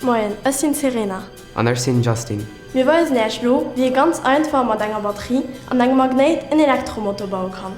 Moien, ech sinn d'Serena. An ech sinn Justin. Mir weisen Äech lo, wéi ee ganz einfach mat enger Batterie an engem Magnéit en Elektromotor baue kann.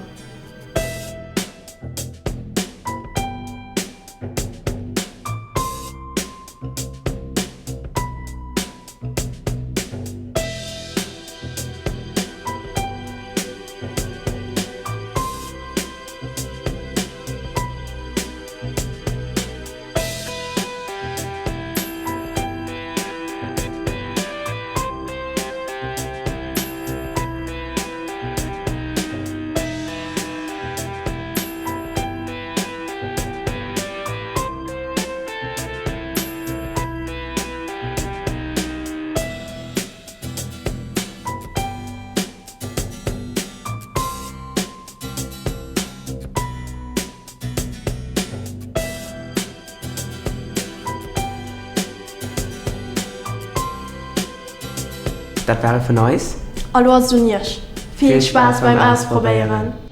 Dat war et vun eis. A lo ass et un iech. Vill Spaass beim Ausprobéieren!